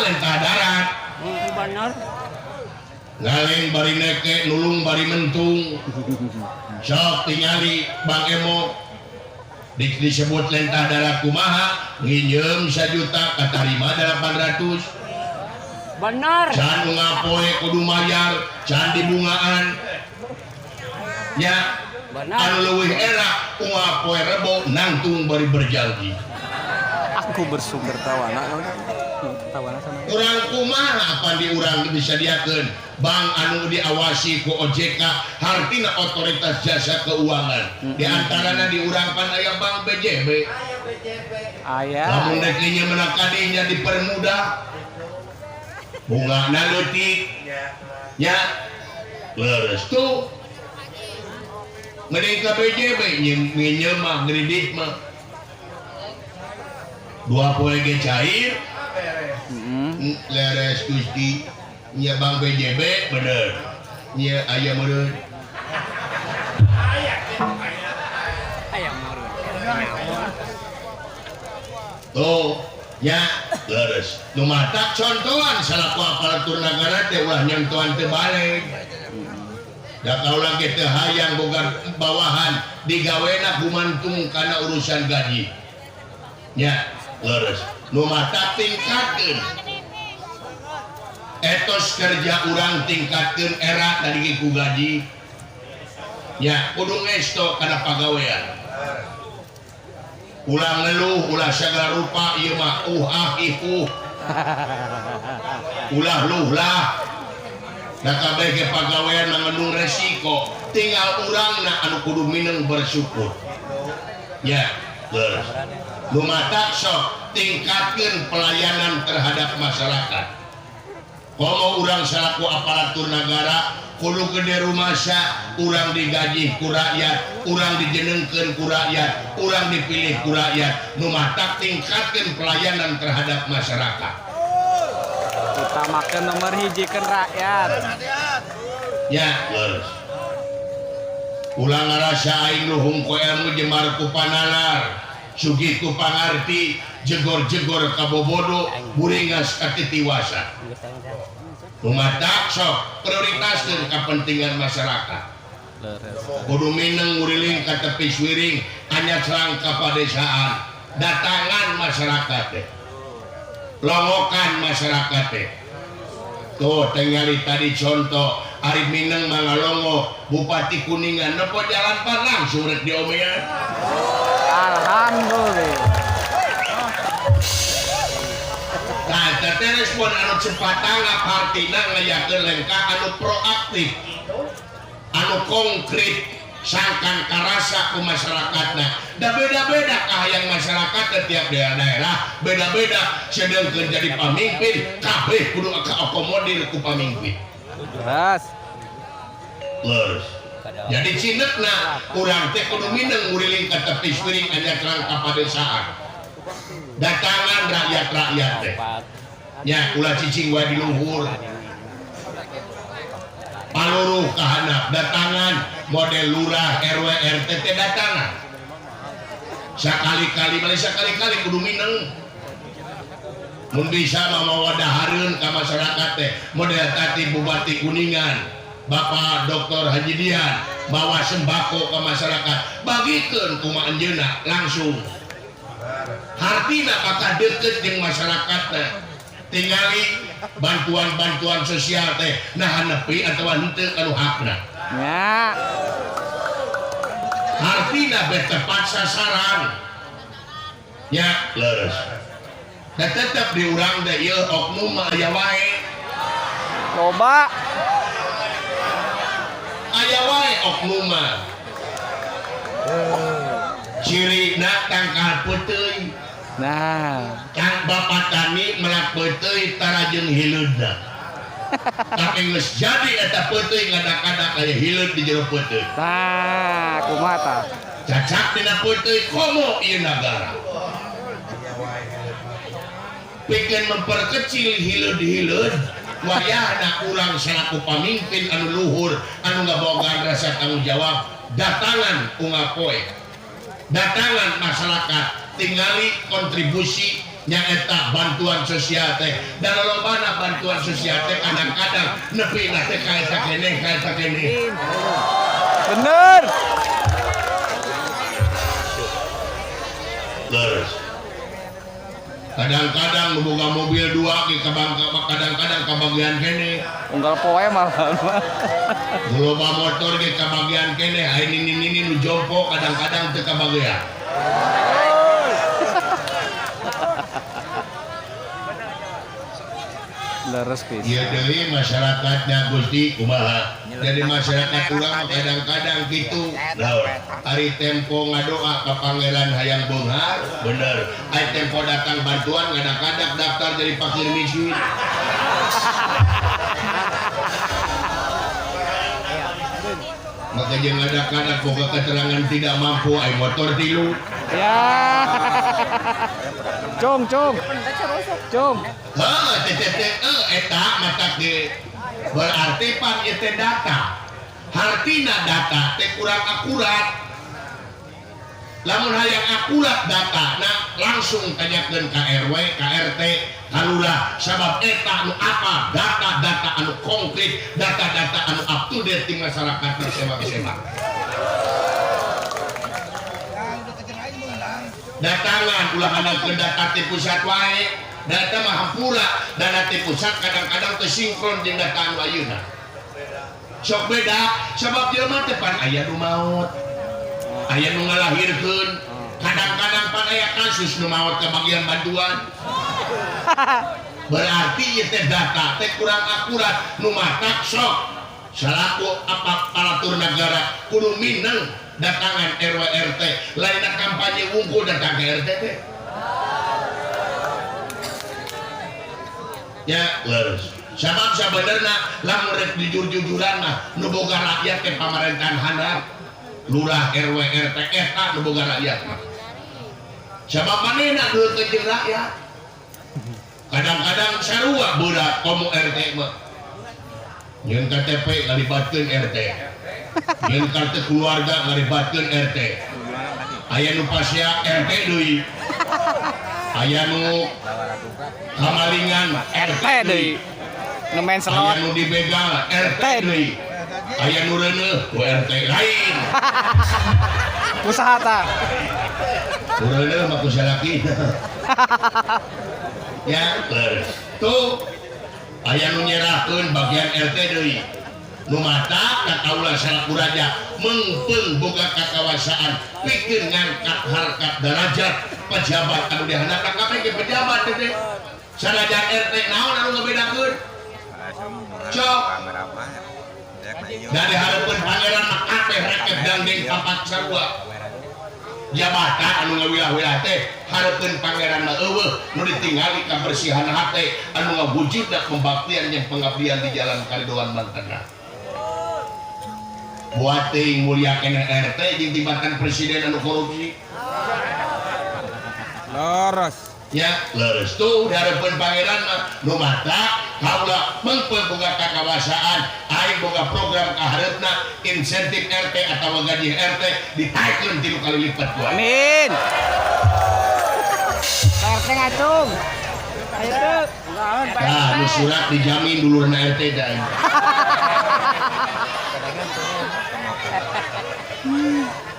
Lentah darat. Bener. Ngaleng bari neke, nulung bari mentung. Sok tingali Bang Emo disebut lentah darat kumaha? Nginjem 1 juta katarima 800. Bener. Can ngapoe kudu mayar, can dibungaan ya. Bener. Anu leuwih era unggal poe Rebo nangtung bari berjanji. Aku bersumber tawana. Tawana sama. Urang kumaha apa di urang disadiakeun bank anu diawasi ku OJK, hartina Otoritas Jasa Keuangan. Di antarana di urang pan aya Bank BJB. Aya. Lamun dek nya menang kadinya dipermudah, bungana leutik ya, leres tuh. Mending ke BJB nginjem mah, ngredit mah 2 poe ge cair. Leres Gusti nya, Bank BJB bener nya, aya meureun. Aya meureun. Tuh nya, leres. Nu matak contohan salaku aparatur negara teh ulah nyentuhan teu balik da. Kaulah kita hayang boga bawahan digawena gumantung kana urusan gaji nya, leres. Nu matak tingkatkeun etos kerja urang, tingkatkeun era tadi ku gaji nya, kudu ngesto kana pagawean. Ulah ngeluh, ulah segala rupa ieu mah, ah ih ulah luh lah. Da kabeh ge pagawean mangandung resiko, tinggal urangna anu kudu mineng bersyukur ya, leres. Nu matak sok tingkatkeun pelayanan terhadap masyarakat. Komo urang selaku aparatur negara kudu gede rumasa. Urang digaji ku rakyat, urang dijenengkeun ku rakyat, urang dipilih ku rakyat. Nu matak tingkatkeun pelayanan terhadap masyarakat. Utamakan nomor hiji kan rakyat. Ya leres. Ulah ngarasa aing luhung ku ilmu, jembar ku panalar, sugih ku pangarti, jegor-jegor kabobodo, buringas katitiwasa. Nu matak sok prioritaskeun kepentingan masyarakat. Leres. Kudu mineng nguriling ka tepi suwiring, anyacrang ka padesaan, datangan masyarakat teh, longokan masyarakat teh. Tuh tingali tadi contoh Ari Mineng mangalongo Bupati Kuningan nepo jalan pan langsung rek diomean. Alhamdulillah. Nah, eta teh respon anu cepat tanggap, hartina ngayakeun lengkah anu proaktif, anu konkret, sangkan karasa ku masyarakatna. Da beda-beda kahayang masyarakat di tiap daerah-daerah beda-beda, sedangkan jadi pamimpin kabeh kudu kaakomodir ku pamimpin. Leres. Leres. Jadi cinekna urang teh kudu mineng nguriling ka tepi suwiring, anyacrang ka padesaan, datangan rakyat-rakyat teh nya. Ulah cicing wae di luhur, paluruh kahandap, datangan model lurah, RW, RT teh, datangan sakali-kali, malah sakali-kali kudu mineng. Mun bisa mah mawa dahareun ka masyarakat teh, model tadi Bupati Kuningan Bapak Dr. Haji Dian bawa sembako ke masyarakat, bagikeun kumaha anjeunna langsung, hartina bakal deket jeung masyarakat teh. Tingali bantuan-bantuan sosial teh nah nepi atau henteu anu hakna. Ya. Hartina beh tepat sasaran ya, leres. Dan tetap di urang teh ieu oknum mah aya wae. Loba. Aya wae oknum mah. Cirina tangkal peuteuy. Nah. Kang bapak tani melak peuteuy tara jeung hileudna, tapi geus jadi eta peuteuy ngadak-kadak aya hileud di jero peuteuy. Nah, kumaha tah? Cacak dina peuteuy. Komo ieu nagara pikeun memperkecil hileud-hileud, wayahna urang selaku pamimpin anu luhur, anu ngabogaan rasa tanggung jawab, datangan unggal poe, datangan masyarakat, tingali kontribusi Nyaeta bantuan sosial teh dan lolobana bantuan sosial teh kadang-kadang nepi na teh ka eta keneh ka eta keneh. Bener. Terus kadang-kadang boga mobil dua ge kadang-kadang kabagian keneh. Unggal poe malah. Loba motor ge kabagian keneh, aya nini-nini nu jompo kadang-kadang teu kabagian. Leres pisan. Ieu deui masyarakatnya Gusti kumaha. Jadi masyarakat urang kadang-kadang kitu. Naon? Ari tempo ngadoa ka pangeran hayang beunghar, bener. Ari tempo datang bantuan kadang-kadang daftar jadi fakir miskin. Maka jeung ngadak-ngadak boga keterangan tidak mampu ai motor tilu. Ya. Cung, cung. Cung. Heuh, teh eta mata ge berarti pan ieu teh data. Hartina data teh kurang akurat. Lamun hayang akurat data nah langsung tanyakeun ka RW, ka RT, ka lurah sabab eta anu apa data-data anu konkret, data-data anu up to date di masyarakat sewak-sewak. Datangan ulah handapkeun data ti pusat wae, data mah hampura, data ti pusat kadang-kadang teu sinkron jeung data anu ayeuna. Sok beda sabab jelema teh pan aya nu maot, aya nu ngalahirkeun, kadang-kadang pan aya kasus nu maot ka bagian bantuan. Berarti ieu teh data teh kurang akurat, nu matak sok salaku aparatur negara kudu mineng datangan RW RT, lainna kampanye wungkul datang ke RT teh. Ya, leres. Sabab sabenerna lamun rek jujur-jujuran mah nu boga rakyat teh pamarentahan handap. Lurah RW RT eta nu boga rakyat mah. Sabab manehna deukeut jeung rakyat. Kadang-kadang sarua berat komo RT mah. Nyeun KTP ngalibatkeun RT. Nyeun kartu keluarga ngalibatkeun RT. Aya nu pasea RT deui. Aya nu kamalingan RT deui. Nu main slot. Aya nu dibegal RT deui. Aya nu reuneuh ku RT lain. Usaha tah. Nu reuneuh mah ku salaki. Ya, leres. Tuh aya nu nyerahkeun bagian RT deui. Nu mata ka kaula salaku raja meungpeung boga kakawasaan pikeun ngangkat harkat derajat pejabat anu dihandapna kabeh ge pejabat teh. Sanajan RT naon anu ngabedakeun? Cok. Dari hareupeun pangeran mah kabeh rakyat gandeng papat sarua. Jabatan anu ngawilah-wilah teh hareupeun pangeran mah eueuh nu ditingali kabersihan hate anu ngawujudna pembaktian jeung pengabdian di jalan karidoan mantena. Buat teuing mulia keneh RT jeung tibatan presiden anu korupsi. Leres. Ya, leres tuh dihareupeun pangeran mah nu mata kaula meungpeung boga kakawasaan aing boga program kahareupna insentif RT atawa gaji RT ditaikeun 3 kali lipat wae. Amin. RT ngacung. Ayo tuh. Nah, nu surat dijamin dulurna RT da.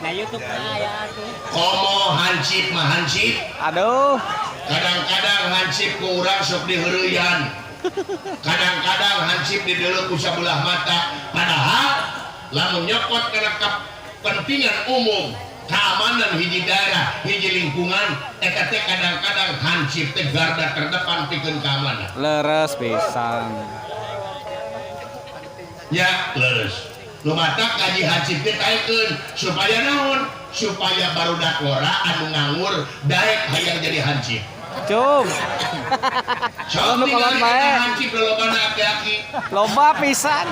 Nah, YouTube aya tuh. Komo hansip mah hansip. Aduh. Kadang-kadang hansip ku urang sok diheureuyan. Kadang-kadang hansip dideuleu ku sabelah mata. Padahal lamun nyokot kana kepentingan umum, keamanan hiji daerah, hiji lingkungan, eta teh kadang-kadang hansip teh garda terdepan pikeun keamanan. Leres pisan. Ya, leres. Nu matak gaji hansip teh taekeun supaya naon? Supaya barudak ora anu nganggur daek hayang jadi hansip. Cung. Sok Nu kolot ningali bae. eta hansip lolobana aki-aki. Loba pisan.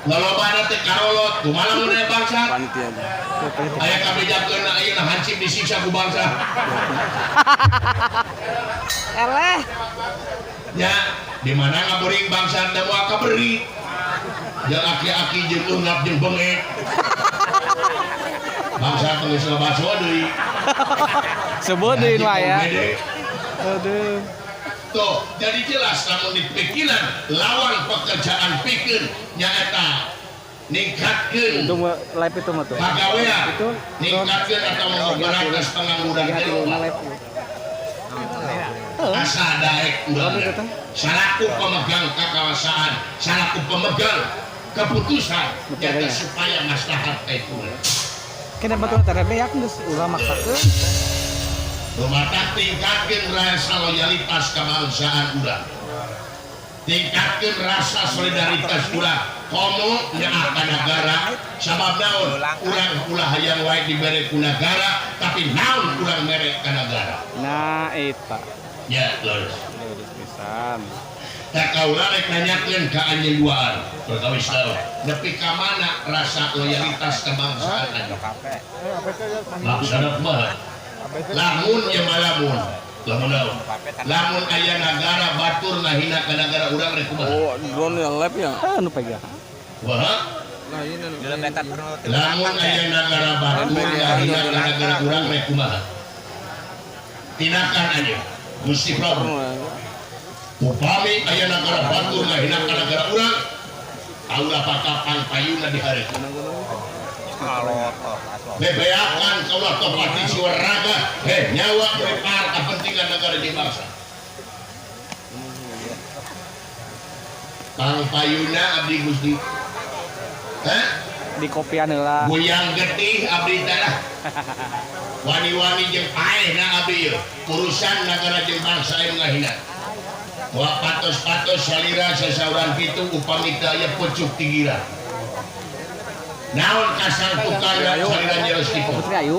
Lolobana teh karolot, kumaha lamun aya bangsa? Panitia. Aya kabejakeun ayeuna hansip disiksa ku bangsa. Eleh. Ya, di mana ngaburing bangsa teh moal kaberi. Jeung aki-aki jeung eungap jeung bengek. Bangsa teh geus loba deui. Sebut deui nu aya. Aduh. Tuh, jadi jelas lamun di pikiran lawan pekerjaan pikir nyaeta ningkatkeun Itu mah live itu mah tuh. pagawean, Itu ningkatkeun atau memberantas pengangguran Lagi hati teh lu live. Asa daek urang Apa itu, teh? salaku pemegang kekuasaan, salaku pemegang keputusan Betul, nyata ya. Supaya maslahat itu. Kena batur teh beak geus ulah maksakeun. Lumatak tingkatkeun rasa loyalitas kebangsaan urang, tingkatkeun rasa solidaritas urang komo nyaah ka negara. Sabab naon? Urang ulah hayang wae dibere ku negara, tapi naon urang mere ka negara? Nah, eta. Ya leres. Leres pisan. Tak kaula rek nanyakeun ka anjeun duaan perkawis naon nepi ka mana rasa loyalitas kebangsaan anjeun? Maksudna kumaha lamun ya malamun lamun naon lamun aya nagara batur ngahina ka nagara urang, rek kumaha? Oh, drone yang live ya. Ah, nu pegang. Kumaha lamun aya nagara batur ngahina ka nagara urang, rek kumaha tindakan anjeun, Gusti Prabu? Upami aya nagara batur ngahina ka nagara urang, kaula bakal pangpayuna di hareup bebeakan. Kaula topati jiwa raga, heh, nyawa prepar kepentingan negara di bangsa. Pangpayuna abdi, Gusti. Heh? Di kopian heula. Goyang getih abdi teh lah. Wani-wani jeung paehna abdi ieu urusan negara jeung bangsa anu ngahina. Moal patos-patos salira sasauran kitu upami teu aya pucuk tigira. Naon kasangkukan salira nyeros kitu? Putri Ayu.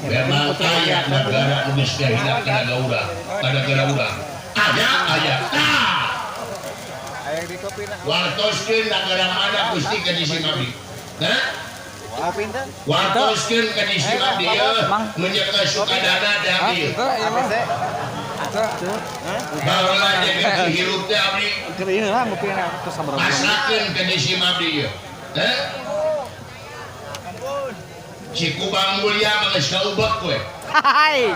Memang kaya negara nu geus ngahina ka nagara urang, ka negara urang. Aya, aya. Tah. Wartoskeun nagara mana, Gusti, ka disim abdi? Hah? Wartoskeun ka disim abdi ieu menyekel Sukadana teh abdi ieu. Baheula jeung hirup teh abdi Keur ieu lah ngopi terus sabaraha bulan. Pasrakeun ka disim abdi ieu. Hah? Cikubang Mulia mah geus kaubek we. Hai.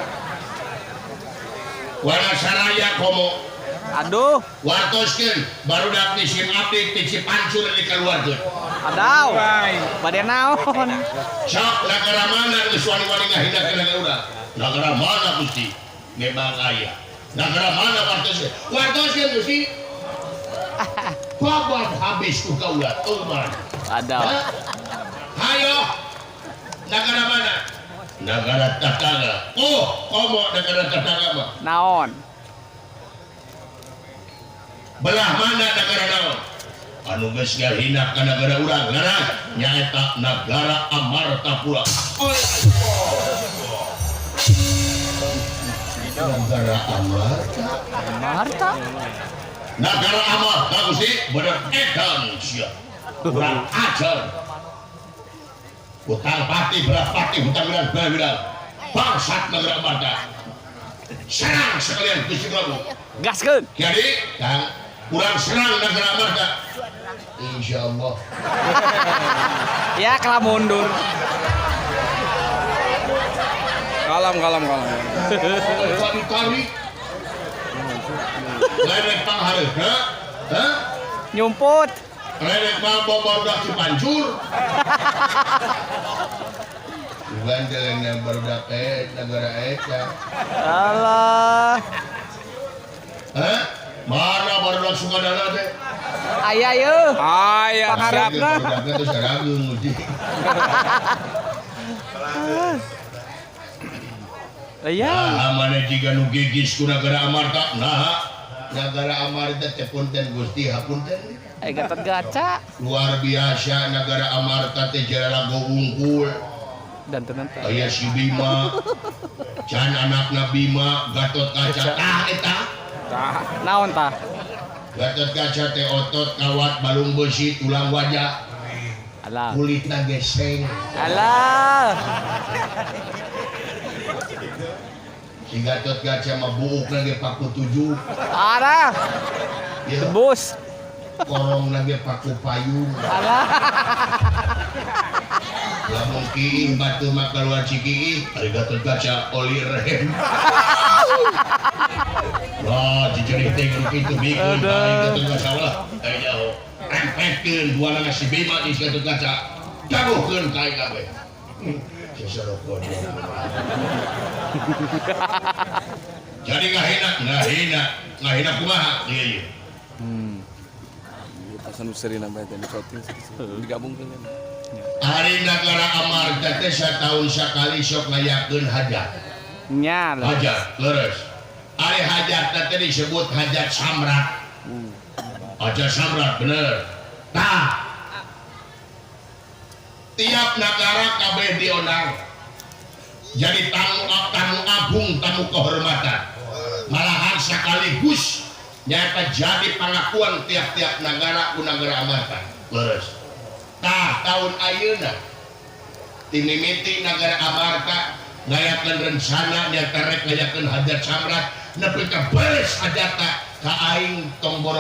Wanasaraya komo. Aduh, Wartoskeun barudak di sim abdi ti Cipancur dikeluarkeun. Adaw. Bade naon? Sok, nagara mana geus wani-wani ngahina ka nagara urang? Nagara mana, Gusti? Memang aya. Nagara mana, wartoskeun? Wartoskeun, Gusti. Babat habis ku kaula, Umar. Adaw. Hayo. Nagara mana? Nagara tetangga. Oh, komo negara tetangga mah. Naon? Belah mana, negara naon? Anu geus ngahina ka nagara urang, ngaran nyaeta nagara Amartapura. Oh, nagara Amarta. Marta. Nagara Amarta, Gusti, bener edan sia. Kurang ajar. Hutang pati berat pati hutang berat berat berat. Bangsat nagara Amarta. Serang sekalian, Gusti Prabu. Gaskeun. Jadi, Kang, kurang serang nagara Amarta. Insya Allah. Ya kalah mundur. Kalam, kalam, kalam. Tarik. Lerek panghareuhna, hah? Nyumput. Lerek mah barudak Cipancur. Bukan jalan barudak negara eta. Alah. Hah? Mana barudak Sukadana teh? Aya yeuh. Aya, siap. Pangharepna. Barudakna teh sarageung uji. Iya. Nah, mana jiga nu gigis ku nagara Amarta? Nah, nagara Amarta teh punten, Gusti, hapunten. Eh, Gatot Gaca. Luar biasa nagara Amarta teh jarago unggul. Dan tenan teh. Aya si Bima. Can anakna Bima, Gatot Kaca. Tah eta. Tah. Naon tah? Gatot Kaca teh otot kawat balung besi tulang wajah. Alah. Kulitna geseng. Alah. Si Gatot Kaca mah buukna ge paku tujuh. Arah. Ya, Tebus. Korongna ge paku payung. Alah. Lamun kiih batu mah kaluar Cikiih, ari Gatotkaca oli rem. Wah, jijerih teh kudu kitu bikeun ka aing Gatotkaca lah. Aing jauh. Rempetkeun buana si Bima di Gatotkaca. Jagokeun ka aing kabeh. Sesorokon. Jadi ngahina, ngahina, ngahina kumaha? Iya, iya. Pasan serina bae teh dicoting digabungkeun. Ari nagara Amarta teh satahun sakali sok ngayakeun hajat. Nya lah. Hajat, leres. Ari hajat teh disebut hajat samrat. Hajat samrat bener. Tah. Tiap nagara kabeh diondang. Jadi tamu tamu agung, tamu kehormatan. Malahan sekaligus nyata jadi pengakuan tiap-tiap negara ku nagara Amarta. Leres. Tah tahun ayeuna timimiti nagara Amarta ngayakeun rencana nyata rek ngayakeun hajat samrat nepi ka beres hajatna ka aing tong boro.